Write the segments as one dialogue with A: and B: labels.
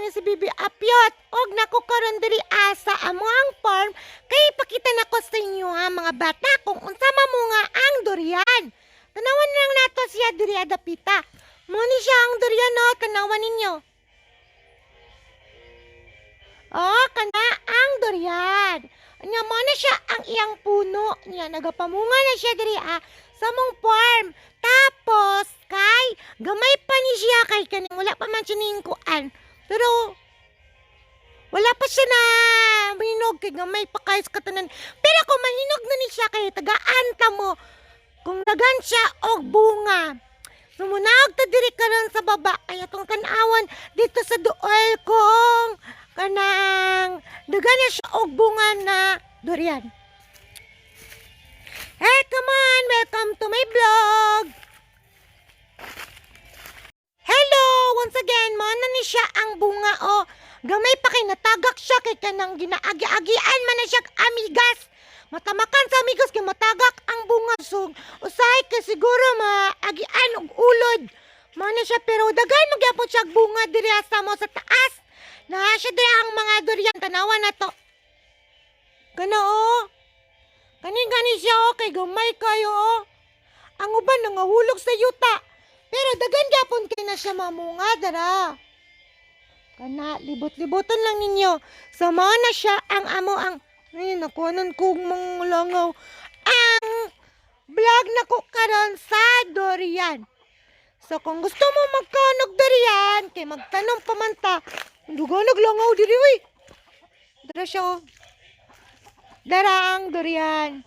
A: ni si Bibi Apyot. Og nako karon diri sa amoang farm kay ipakita nako sa inyo ha, mga bata, kung unsa mamunga ang durian. Tanawan lang nato siya diri adapita. Mo ni siya ang durian no, tanawan ninyo. Oh, kana ang durian. Nya mo na siya ang iyang puno. Nya nagapamunga na siya diri sa mong farm. Tapos kay gamay pa ni siya kay kaning wala pa man siya ning kuan. Pero wala pa siya na mahinog kay gamay pa kay sa katanan. Pero kung mahinog na ni siya kay tagaan ta mo kung dagan siya og bunga. So munaog ta diri karon sa baba ay atong tan-awan dito sa duol kung kanang dagan na siya og bunga na durian. Hey, come on! Welcome to my vlog! Hello! Once again, mo na ni siya ang bunga o. Gamay pa kay natagak siya kay kanang ginaagi-agian man na siya amigas. Matamakan sa amigas kay matagak ang bunga. So, usahay kay siguro maagian og ulod. Mo na siya pero daghan magyapon siya og bunga diri sa mo sa taas. Na siya diri ang mga durian, tanawan na to. Kana oh. Kani gani siya oh, kay gamay kayo oh. Ang uban nangahulog sa yuta. Pero dagan gyapon kay na siya mamunga dara. Kana libot-liboton lang ninyo. So mao na siya ang amo ang ay nakuhanan kog mga langaw. Ang vlog nako karon sa durian. So kung gusto mo magkaon og durian, kay magtanom pa man ta. Dugo naglangaw diri uy. Dara siya oh. Dara ang durian.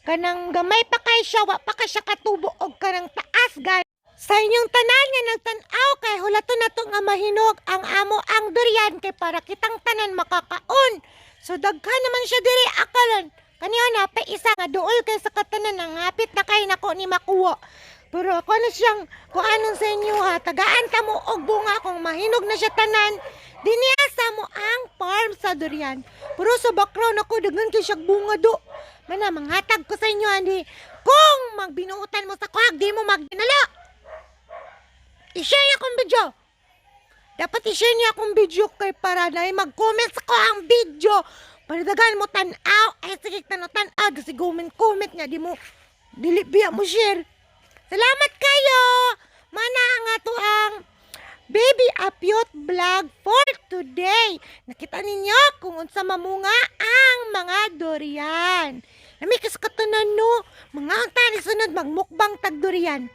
A: Kanang gamay pa kay siya, wa pa kay siya katubo og kanang taas gani. Sa inyong tanan nga nagtan-aw kay hulaton nato nga mahinog ang amo ang durian kay para kitang tanan makakaon. So daghan naman siya diri akalan. Kaniyo na pa isa nga duol kay sa katanan ang hapit na kay nako ni makuha. Pero ako na siyang kuanon sa inyo ha, tagaan ta mo og bunga kung mahinog na siya tanan. Diniya sa mo ang farm sa durian. Pero sa background ako daghan kay siya bunga do. Mana manghatag ko sa inyo ani kung magbinuutan mo sa kuhag di mo magdinala. I-share akong video. Dapat i-share niya akong video kay para na mag-comment sa ko ang video. Para dagan mo tan-aw. Ay sige tanaw tan-aw. Kasi comment comment niya di mo dili biya mo share. Salamat kayo. Mana ang ato ang Baby Apyot vlog for today. Nakita ninyo kung unsa mamunga ang mga durian. Nami kas katanan no. Mga unta ni sunod magmukbang tag durian.